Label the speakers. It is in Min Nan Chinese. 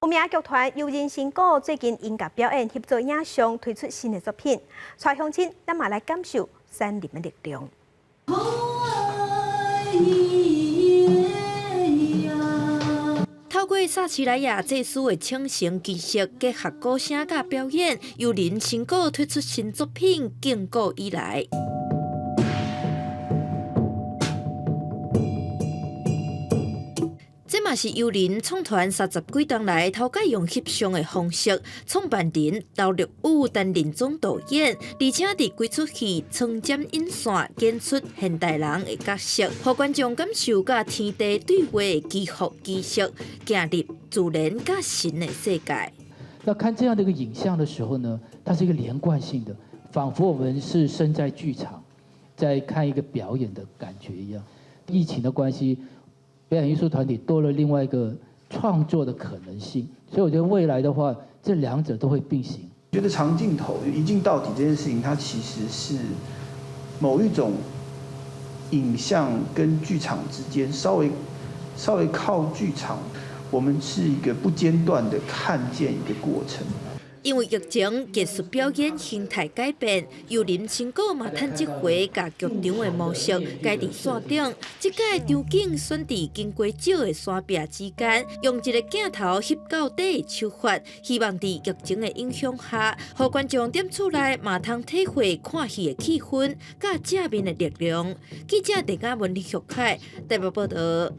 Speaker 1: 有名劇團悠仁新鼓最近音樂表演合作影像推出新的作品，帶鄉親咱嘛來感受山林的力量。
Speaker 2: 透過撒奇萊雅祭司的請神儀式，結合鼓聲佮表演，悠仁新鼓推出新作品《亙古以來》。這嘛是悠仁創團三十幾冬來頭擺用翕相的方式，創辦人劉綠宇擔任總導演，而且佇規齣戲穿針引線，演出現代人的角色，予觀眾感受佮天地對話的祈福儀式，行入自然佮神的世界。
Speaker 3: 那看這樣的一個影像的時候呢，它是一個連貫性的，仿佛我們是身在劇場，在看一個表演的感覺一樣。疫情的關係，表演藝術團體多了另外一個創作的可能性，所以我覺得未來的話，這兩者都會並行。
Speaker 4: 覺得長鏡頭一鏡到底這件事情，它其實是某一種影像跟劇場之間稍微靠劇場，我們是一個不間斷的看見一個過程。
Speaker 2: 因為疫情，藝術表演形態改變，悠仁新鼓嘛趁這回共劇場的模式改佇線頂。這擺場景選佇金瓜石的山壁之間，用一个鏡頭翕到底的手法，希望佇疫情的影響下，予觀眾踮厝內嘛通體會看戲的氣氛，佮正面的力量。記者鄭嘉文、李玉凱台北報導。